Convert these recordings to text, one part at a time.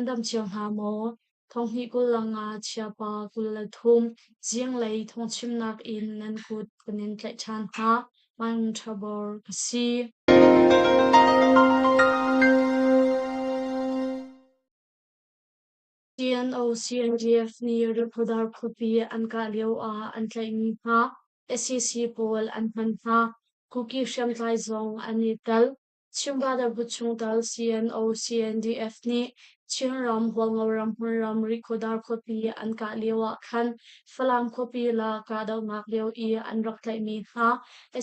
Nan dam cio hna maw? Thonghnih 25 Chiapa 23 zinglei thawngchimnak in nan kut kan in tlaih ṭhan hna. Maimung Ṭhabor ka si. CNO CNDF nih Rihkhawdar khuapi an kah lio ah an tlaihmi hna sac pawl an hman hna. Kuki hriamtlai zong an i tel. Chin Brotherhood chungtel CNO CNDF nih Chinram Hualngoram hmunram Rihkhawdar khuapi an kah lio ah khan Falam khuapi la kahdohnak lio i an rak tlaihmi hna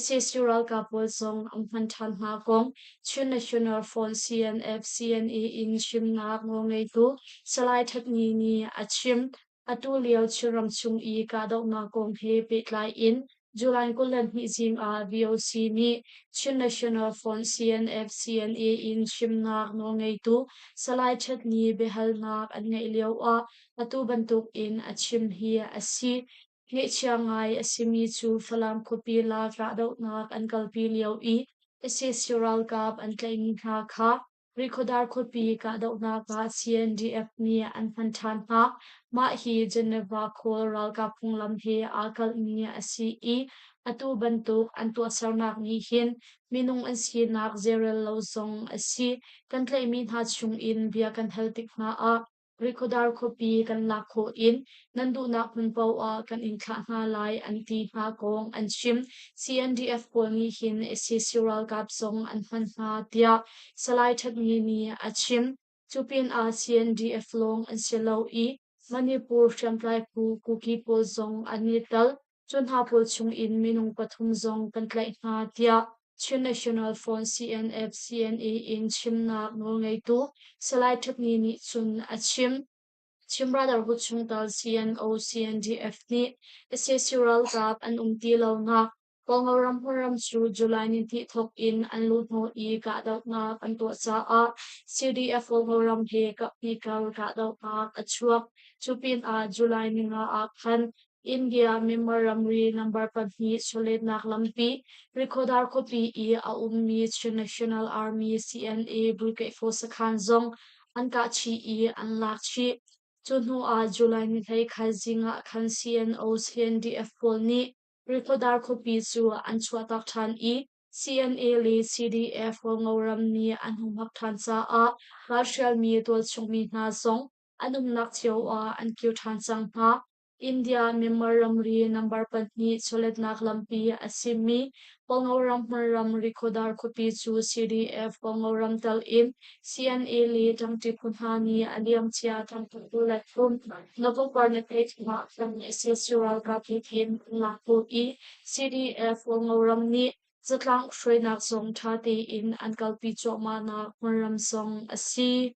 sac ralkap pawl zong an hman ṭhan hna kong Chin National Front CNF CNA in chimnak nawlngeitu Salai That Ni nih a chim. Atu lio Chinram chung i kahdohnak kong he pehtlai in July 22 zing ah VOC nih Chin National Front CNF CNA in chimnak nawlngeitu Salai That Ni biahalnak an ngeih lio ah atu bantuk in a chim hi a si. Ngaihchia ngai a simi cu Falam khuapi la kahdohnak an kalpi lio i sac ralkap an tlaihmi hna kha Rihkhawdar khuapi kahdohnak ah CNDF nih an hman ṭhan hna. Mah hi Geneva Call ralkap phunglam he aa kalhmi a si i atu bantuk an tuahsernak nih hin minung an sinak zeirel lo zong a si. Kan tlaihmi hna chungin bia kan hal tik hna ah Rihkhawdar khuapi kan lak khawh in nan duhnak hmun paoh ah kan in thlah hna lai an ti hna kong an chim. CNDF pawl nih hin sac ralkap zong an hman hna tiah Salai That Ngi nih a chim. Cu pinah CNDF lawng an si lo i Manipur hriamtlai phu Kuki pawl zong an i tel. Cu hna pawl chungin minung pathum zong kan tlaih hna tiah Chin National Front CNF CNA in chimnak nawlngeitu Salai That Ni nih cun a chim. Chin Brotherhood chungtel CNO CNDF nih sac ralkap an um ti lonak Kawlram hmunram cu July nihnih thawk in an luhhnawh i kahdohnak an tuah caah CDF Kawlram he kaphnih kar kahdohnak a chuak. Cu pinah July ninga ah khan India Myanmar ramri number pahnih chawletnak lampi Rikhodar khuapi i a ummi Chin National Army CNA Brigade Force sakhan zong an kah chih i an lak chih. Cu hnu ah July ni 11 zing ah khan CNO CNDF pawl nih Rikhodar khuapi cu an chuahtak ṭhan i CNA le CDF Hualngoram nih an humhak ṭhan caah ralhrialmi tualchungmi hna zong an umnak cio ah an kir ṭhan cang hna. India Myanmar ramri number pahnih chawletnak lampi a simi Hualngoram hmunram Rikhodar khuapi cu CDF Hualngoram tel in CNA le ṭangṭi phu hna nih a liamcia thongthum 23 November ni 13 ah kan sac ralkap nih hin an lak khawh i CDF Hualngoram nih zatlang hruainak zong ṭha tein an kalpi cuahmahnak hmunram zong a si.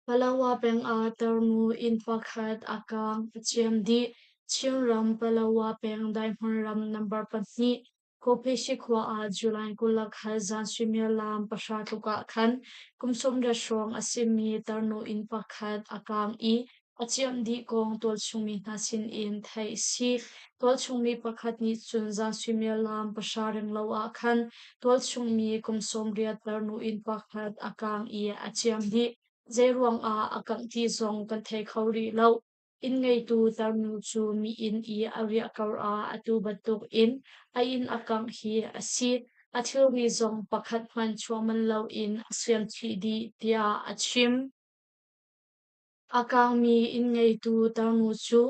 Palawa peng ah tarnu inn pakhat a kaang a ciam dih. Chinram Palawa peng Daihmunram number pahnih Kawpheshi khua ah July 21 zan suimilam pahra tluk ah khan kum 30 hrawng a simi tarnu inn pakhat a kaang i a ciamh dih kong tualchungmi hna sinin theih a si. Tualchungmi pakhat nih cun zan suimilam pahra renglo ah khan tualchungmi kum 80 tarnu inn pakhat a kaang i a ciam dih. Zeiruang ah a kangh ti zong kan thei kho rih lo. Inn ngeitu tarnu cu mi inn i a riah ko ah atu bantuk in a inn a kangh hi a si. A thilri zong pakhat hmanh chuah manh loin a siam chih dih, tiah a chim. A kaangmi inn ngeitu tarnu cu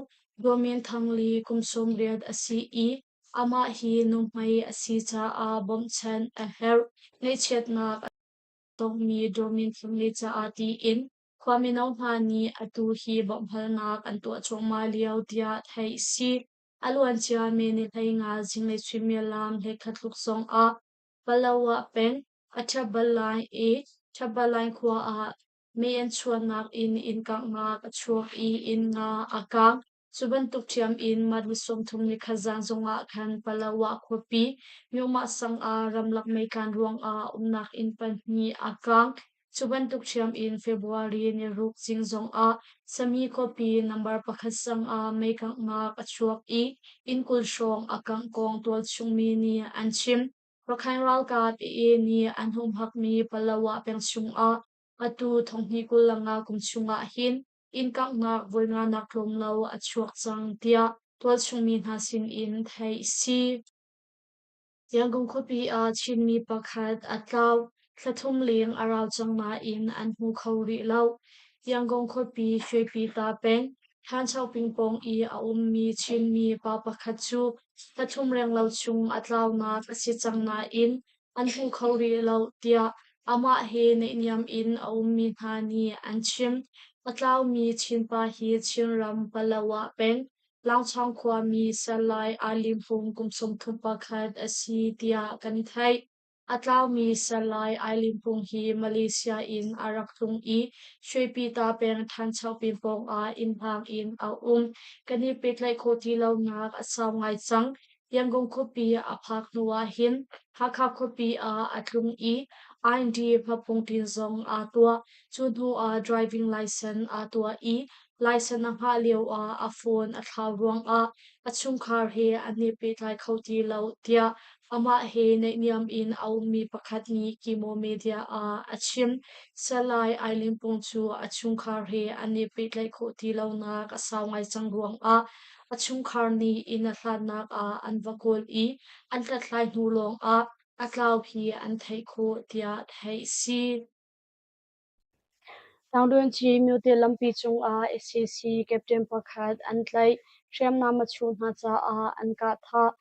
Domin Thang Li kum 80 a si i amah hi nuhmei a si caah bawmhchanh a herh. Ngaihchiatnak a tongmi Domin Thang Li caah tiin khua mino hna nih atu hi bawmhhalnak an tuah cuahmah lio tiah theih a si. A luancia May ni 15 zinglei suimilam 11 tluk zong ah Palawa peng Athabalai i Thabalai khua ah Mei an chuahnak in inn kanghnak a chuak i inn nga a kang. Cu bantuk ṭhiam in mah ni 31 zan zongah khan Palawa khuapi Myomah sang ah ramlak meitlan ruangah umnak inn pahnih a kang. Cu bantuk ṭhiam in February ni ruk zing zongah Sami khuapi number pakhat sang ah mei kanghnak a chuak i inn 20 hrawng a kangh kong tualchungmi nih an chim. Rakhine ralkap AA nih an humhakmi Palawa peng chungah. Atu thonghnih 25 kum chungah hin inn kanghnak voi nganak tlawm lo a chuak cang tiah tualchung mi hna sinin theih a si. Yangon khuapi ah Chinmi pakhat a tlau. Thla thum leng a rau cang nain an hmu kho rih lo. Yangon khuapi Shwepyita peng, Thanchoping pawng i a ummi Chinmi pa pakhat cu thla thum renglo chung a tlaunak a si cang nain an hmu kho rih lo tiah amah he naihniam in a ummi hna nih an chim. A tlaumi Chinpa hi Chinram Palawa peng, Langchawng khuami Salai Aa Lim Hung kum 31 a si tiah kan theih. A tlaumi Salai Ai Lim Hung hi Malaysia in a rak tlung i Shwepyita peng Thanchopin pawngah innhlang in a um. Kan i pehtlaih khawh ti lonak a sau ngai cang. Yangon khuapi a phak hnu ahhin Hakha khuapi ah a tlung i IND hmapungtin zong aa tuah. Cu hnu ah driving license aa tuah i license a hngah lio ah a phone a thlau ruangah a chungkhar he an i pehtlai kho ti lo tiah amah he naihniam in a ummi pakhat nih Kimo Media ah a chim. Salai Ai Lim Pung cu a chungkhar he an i pehtlaih khawh ti lonak a sau ngai cang ruangah a chungkhar nih inn a hlannak ah an va kawl i an hlathlai hnu lawngah a tlau hi an theih khawh tiah theih a si. Tangdunci Myote lampi cungah sac captain pakhat an tlaih. Hriamnam a chuh hna caah an kah thah.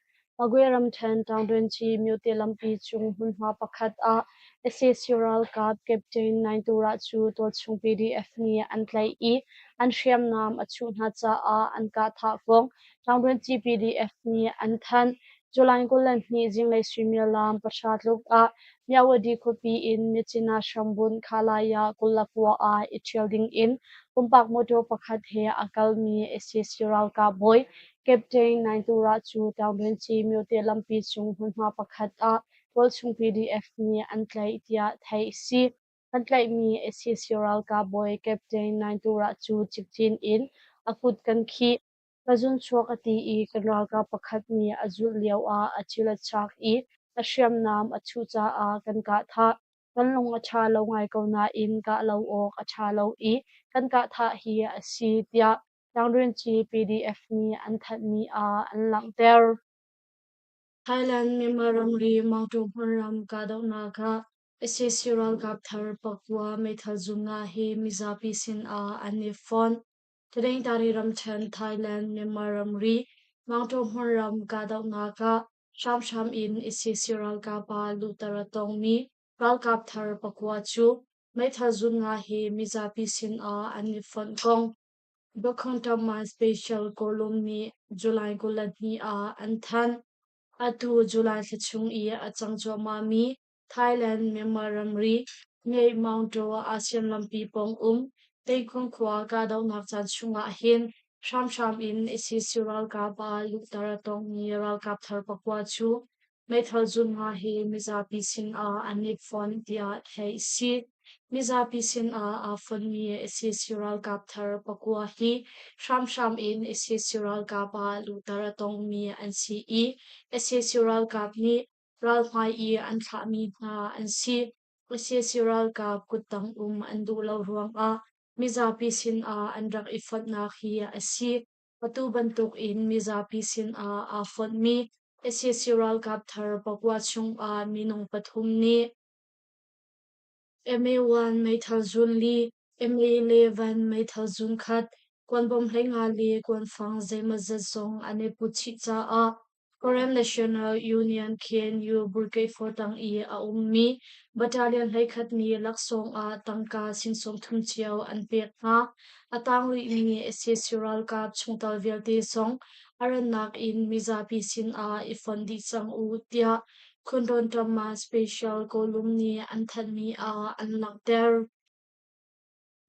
Magwe ramṭhen Tangdunci Myote lampi cung hmunhma pakhat ah sac ralkap captain Naing Turah cu tualchung PDF nih an tlaih i an hriamnam a chuh hna caah an kah thah kong Tangdunci PDF nih an thanh. July 22 zinglei suimilam 9 tluk ah Myawaddy khuapi in Myitkyina hrambunh Khalaya 29 ah i ṭhial dingin pumpak mawṭaw pakhat he a kalmi sac ralkap bawi Captain Naing Turah cu Taungdwinci myote lampi cung hmunhma pakhat ah tualchung PDF nih an tlaih tiah theih a si. Kan tlaihmi sac ralkap bawi Captain Naing Turah cu cikcin in a kut kan khih. Ka zunchuak a ti i kan ralkap pakhat nih a zulh lioah a thil a chak i a hriamnam a chuh caah kan kah thah. Kan lung a ṭha lo ngai ko nain kah lo awk a ṭha lo i kan kah thah hi a si, tiah Tlangrunci PDF nih an thanhmi ah an langhter. Thailand Myanmar ramri Mangṭaw hmunram kahdohnak ah sac ralkap thar pakua meithal zung nga he mizapi sinah an i fonh. Taningtari ramṭhen Thailand Myanmar ramri Mangṭaw hmunram kahdohnak ah hramhram in sac ralkap ah luhter a tongmi ralkap thar pakua cu meithal zun nga he mizapi sinah an i fonh kong Bukhaungtama Special Kawlum nih July 22 ah an thanh. Atu July thla chung i a cang cuahmahmi Thailand Myanmar ramri Ngeih Maungtaw ASEAN lampi pawng um Teikhung khua kahdohnak caan chungah hin hramhram in sac ralkap ah luhter a tongmi ralkap thar pakua cu meithal zun hna hi mizapi sinah an i fonh tiah theih a si. Mizapi sinah aa fonhmi sac ralkap thar pakua hi hramhram in sac ralkap ah luhter a tongmi an si i sac ralkap nih ralhmai i an thlahmi hna an si. Sac ralkap kuttang um an duh lo ruangah mizapi sinah an rak i fonhnak hi a si. Atu bantukin mizapi sinah aa fonhmi sac ralkap thar pakua chungah minung pathum nih MA-1 meithal zun li, MA-11 meithal zun khat, kuanbawm 15 le kuanfang zeimawzat zong an i put chih caah Karen National Union KNU Brigade 4 tang i a ummi battalion 11 nih laksawng ah tangka sing 30 cio an pek hna. A tang rihmi sac ralkap chungtel vialte zong a rannak in mizapi sinah i fon dih cang u tiah Khunrawn Ṭamma Special Kawlum nih an thanhmi ah an langhter.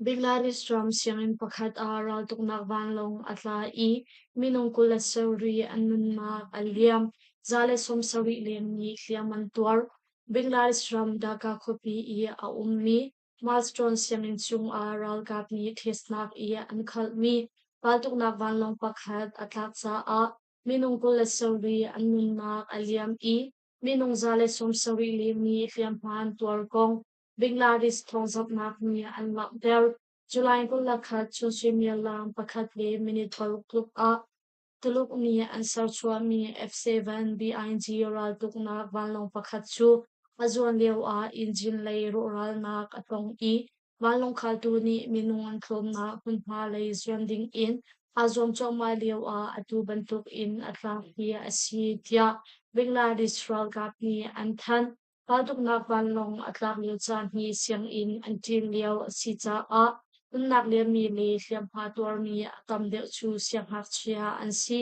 Bangladesh ram sianginn pakhat ah raltuknak vanlawng a tla i minung 27 an nunnak a liam. 170 leng nih hliam an tuar. Bangladesh ram Dhaka khuapi i a ummi Milestone sianginn cungah ralkap nih testnak i an khalhmi raltuknak vanlawng pakhat a tlak caah minung 27 an nunnak a liam i minung 170 leng nih hliamhma an tuar kong. Bangladesh thawngzamhnak nih an langhter. July 21 chun suimilam pakhat le minute paruk tluk ah Tuluk nih an serchuahmi F-7 BIG raltuknak vanlawng pakhat cu a zuan lioah engine lei rawhralnak a tong i vanlawng khaltu nih minung an tlawmnak hmunhma lei zuan dingin aa zuam cuahmah lioah atu bantukin a tlak hi a si tiah Bangladesh ralkap nih an thanh. Raltuknak vanlawng a tlak lio caan hi sianginn an ṭin lio a si caah nunnak liammi le hliamhma tuarmi a tam deuh cu siangngakchia an si.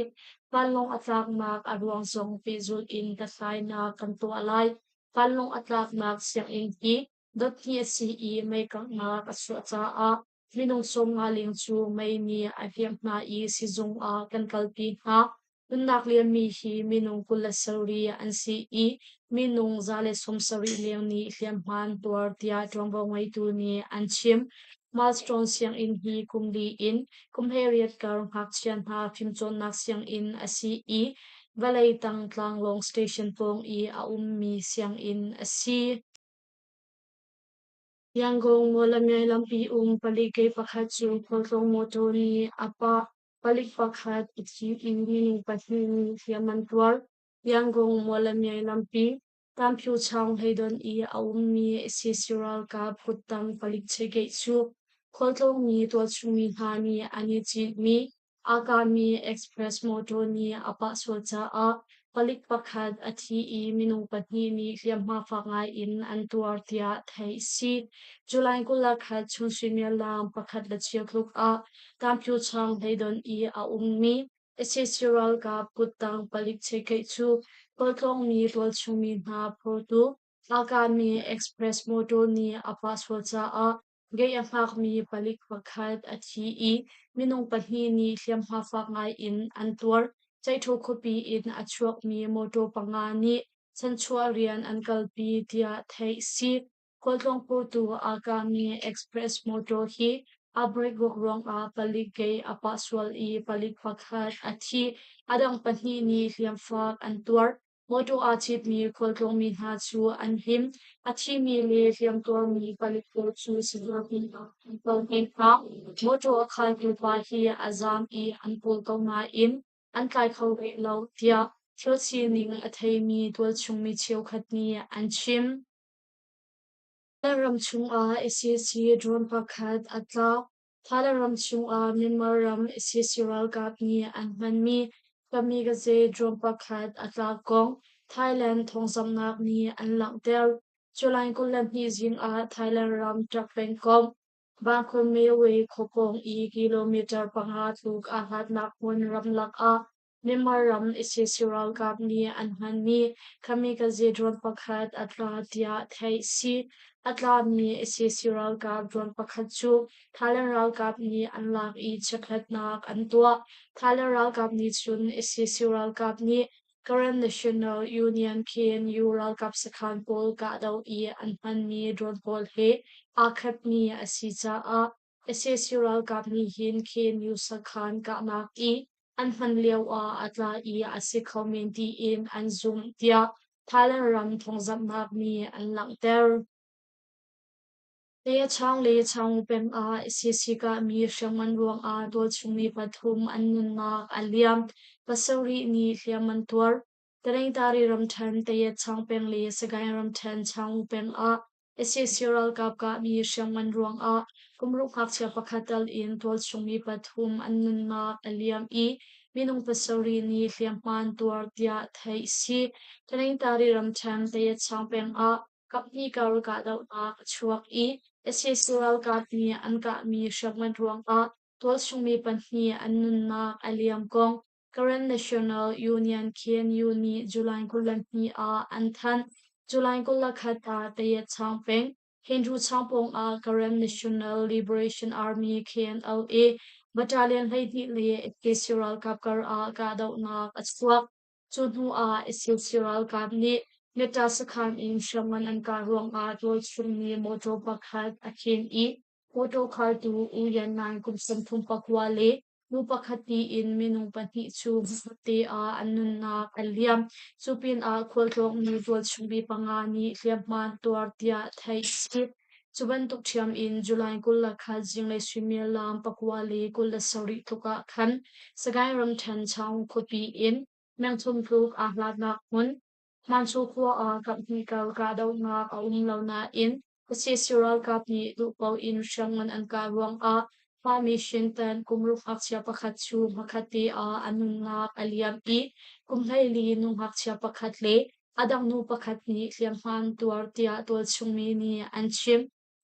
Vanlawng a tlaknak a ruang zong pehzulh in hlathlainak kan tuah lai. Vanlawng a tlaknak sianginn hi dot hnih a si i mei kanghnak a chuah caah minung 50 leng cu mei nih a hliamh hna i sizung ah kan kalpi hna. Nunnak liammi hi minung 27 an si i minung 170 leng nih hliamhma an tuar tiah ṭuanvo ngeitu nih an chim. Milestone sianginn hi kum li in kum 18 kar ngakchia hna fimcawnnak sianginn a si i vawlei tang tlanglawng station pawng i a ummi sianginn a si. Yangon Mawlamyine lampi um palik gate pakhat cu khualtlawng mawṭaw nih a pah. Palik pakhat a thi i minung pahnih nih hliam an tuar. Yangon Mawlamyine lampi Tamphyuchaung hleidonh i a ummi sac ralkap kuttang palik gate cu khualtlawngmi tualchungmi hna nih an i citmi aa kahmi express mawṭaw nih a pah sual caah palik pakhat a thi i minung pahnih nih hliamhma fak ngai in an tuar tiah theih a si. July 21 chun suimilam pakhat le cheu tluk ah Tamphyuchaung hleidonh i a ummi sac ralkap kuttang palik chekeih cu khualtlawngmi tualchungmi hna phurtu aa kahmi express mawṭaw nih a pah sual caah Gei a hngakmi palik pakhat a thi i minung pahnih nih hliamhma fak ngai in an tuar. Ceihṭhu khuapi in a chuakmi mawṭaw panga nih chanchuah rian an kalpi tiah theih a si. Khualtlawng phurtu aa kahmi express mawṭaw hi a brake rawk ruangah palik gei a pah sual i palik pakhat a thi. A dang pahnih nih hliamfak an tuar. Mawṭaw aa citmi khualtlawngmi hna cu an him. A thimi le hliamtuarmi palik pawl cu sizung ah an kalpi hna. Mawṭaw a khaltu pa hi a zaam i an kawl ko nain an tlai kho rih lo tiah thil sining a theimi tualchung mi cheukhat nih an chim. Thailand ram chungah sac drone pakhat a tla. Thailand ram chungah Myanmar ram sac ralkap nih an hmanmi kamikaze drone pakhat a tlak kong Thailand thawngzamhnak nih an langhter. July 22 zing ah Thailand ram Tak pengkomh Bangkok Meway khuapawng i kilometer panga tluk aa hlatnak hmun ramlak ah Myanmar ram sac ralkap nih an hmanmi kamikaze drone pakhat a tla tiah theih a si. A tlami sac ralkap drone pakhat cu Thailand ralkap nih an lak i chekhlatnak an tuah. Thailand ralkap nih cun sac ralkap nih Karen National Union KNU ralkap sakhan pawl kahdoh i an hmanmi drone pawl he aa khatmi a si caah sac ralkap nih hin KNU sakhan kahnak i an hman lioah a tla i a si kho men tiin an zumh tiah Thailand ram thawngzamhnak nih an langhter. Chaung le Chaung peng ah sac kahmi hriamngan ruangah tualchungmi pathum an nunnak a liam, pasarih nih hliam an tuar. Taningtari ramṭhen Tayetchaung peng le Sagaing ramṭhen Chaung peng ah sac ralkap kahmi hriamngan ruangah kumruk ngakchia pakhat tal in tualchungmi pathum an nunnak a liam i minung pasarih nih hliamhma an tuar tiah theih a si. Taningtari ramṭhen Tayetchaung peng ah kaphnih kar kahdohnak a chuak i sac ralkap nih an kahmi hriamngan ruangah tualchungmi pahnih an nunnak a liam kong Karen National Union KNU nih July 22 ah an thanh. July 21 ah Tayetchaung peng, Hindu Changpawng ah Karen National Liberation Army KNLA Battalion 12 le sac ralkap kar ah kahdohnak a chuak. Cu hnu ah sac ralkap nih Metta sakhan in hriamngan an kah ruangah tualchungmi mawṭaw pakhat a khen i mawṭaw khaltu U Yan Naing kum 39 le nu pakhat tiin minung pahnih cu hmunkhatte ah an nunnak a liam. Cu pinah khualtlawngmi tualchungmi panga nih hliamhma an tuar tiah theih a si. Cu bantuk ṭhiam in July 21 zinglei suimilam 9:27 tluk ah khan Sagaing ramṭhen Chaung khuapi in mengthum tluk aa hlatnak hmun Hmanchu khua ah kaphnih kar kahdohnak a um lo nain sac ralkap nih duhpaoh in hriamngan an kah ruangah Hmami Shintan kumruk ngakchia pakhat cu hmakhatte ah a nunnak a liam i kum 14 nu ngakchia pakhat le a dang nu pakhat nih hliamhma an tuar tiah tualchungmi nih an chim.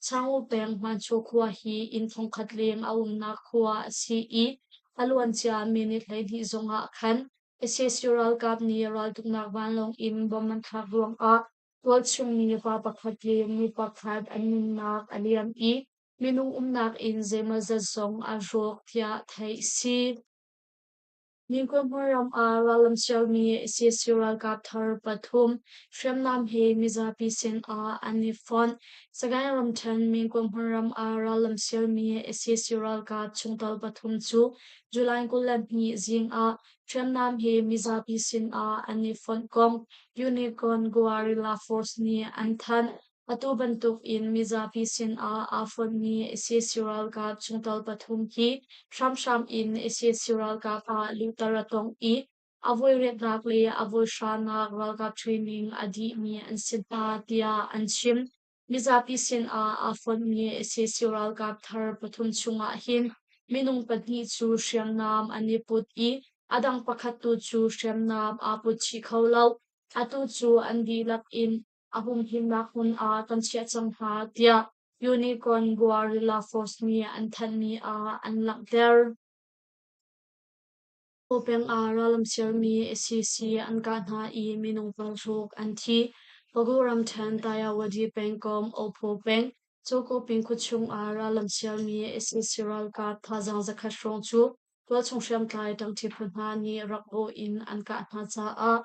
Changu peng Hmanchu khua hi inn thongkhat leng a umnak khua a si i a luancia minute 12 zongah khan sac ralkap nih raltuknak vanlawng in bomb an thlak ruangah tualchung mi pa pakhat le nu pakhat an nunnak a liam i minung umnak inn zeimawzat zong an rawk tiah theih a si. Mingkawm ram ah rallam sialmi sac ralkap thar pathum hriamnam he mizapi sin ah an i fonh. Sagaing ramṭhen Mingkawm ram ah rallam sialmi sac ralkap chungtel pathum cu July 22 zing ah hriamnam he mizapi sin ah an i fonh kong Unicorn Guerrilla Force nih an thanh. Atu bantuk in mizapi sin ah aa fonhmi sac ralkap chungtel pathum hi hramhram in sac ralkap ah luhter a tong i a voiriatnak le a voihranak ralkap training a dihmi an si hna tiah an chim. Mizapi sin ah aa fonhmi sac ralkap thar pathum chung ah hin minung pahnih cu hriamnam an i put i a dang pakhat tu cu hriamnam aa put chih kho lo. Atu cu an dihlak in a humhimnak hmun ah kan chiah cang hna tiah Unicorn Guerrilla Force nih an thanhmi ah an langhter. Peng ah rallam sialmi sac an kah hna i minung paruk an thi. Pagu ramṭhen Tayawadi pengkomh Opho peng Cawkawping khuachung ah rallam sialmi sac ralkap thazaang zakhat hrawng cu tualchung hriamtlai ṭangṭi phu hna nih rak bawh in an kah hna caah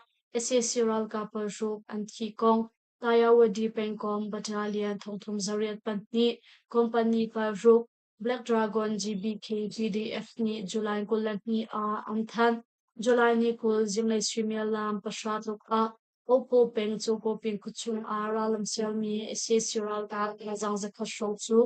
sac ralkap paruk an thih kong Tayawadi pengkomh Battalion 38 Company paruk Black Dragon GBK PDF nih July 22 ah an thanh. July ni 20 zinglei suimilam pahra tluk ah Oppo peng Cawkawping khuachung ah rallam sialmi sac ralkap thazaang zakhat hrawng cu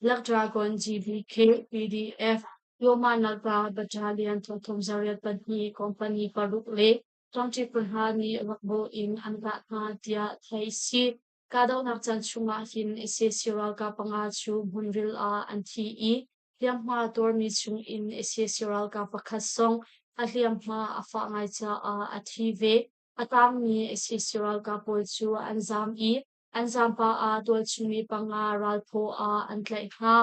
Black Dragon GBK PDF Yoma Nalpa Battalion 32 Company paruk le ṭangṭi phu hna nih rak bawh in an kah hna tiah theih a si. Kahdohnak caan chungah hin sac ralkap panga cu hmunril ah an thi i hliamhma tuarmi chungin sac ralkap pakhat zong a hliamhma a fah ngai caah a thi ve. A tangmi sac ralkap pawl cu an zaam i an zaam pah ah tualchungmi panga ralphaw ah an tlaih hna.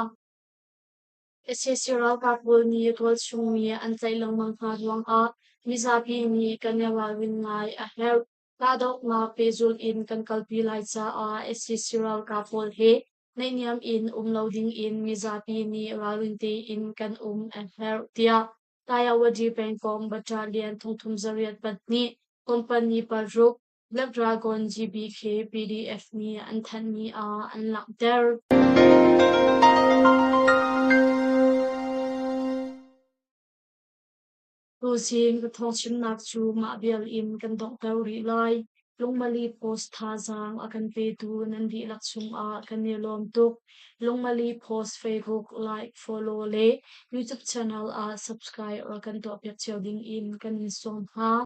Sac ralkap pawl nih tualchungmi an tlaih lengmang hna ruangah mizapi nih kan i ralrin ngai a herh. Kahdohnak pehzulh in kan kalpi lai caah sac ralkap pawl he naihniam in um lo dingin mizapi nih ralrin tein kan um a herh, tiah Tayawadi pengkomh Battalion 32 Company paruk Black Dragon GBK PDF nih an thanhmi ah an langhter. Tuzing ka thawngchimnak cu mah vial in kan donghter rih lai. Lungmali Post thazaang a kan petu nan dihlak cungah kan i lawm tuk. Lungmali Post Facebook like, follow le YouTube channel ah subscribe rak kan tuahpiak cio ding in kan in sawm hna.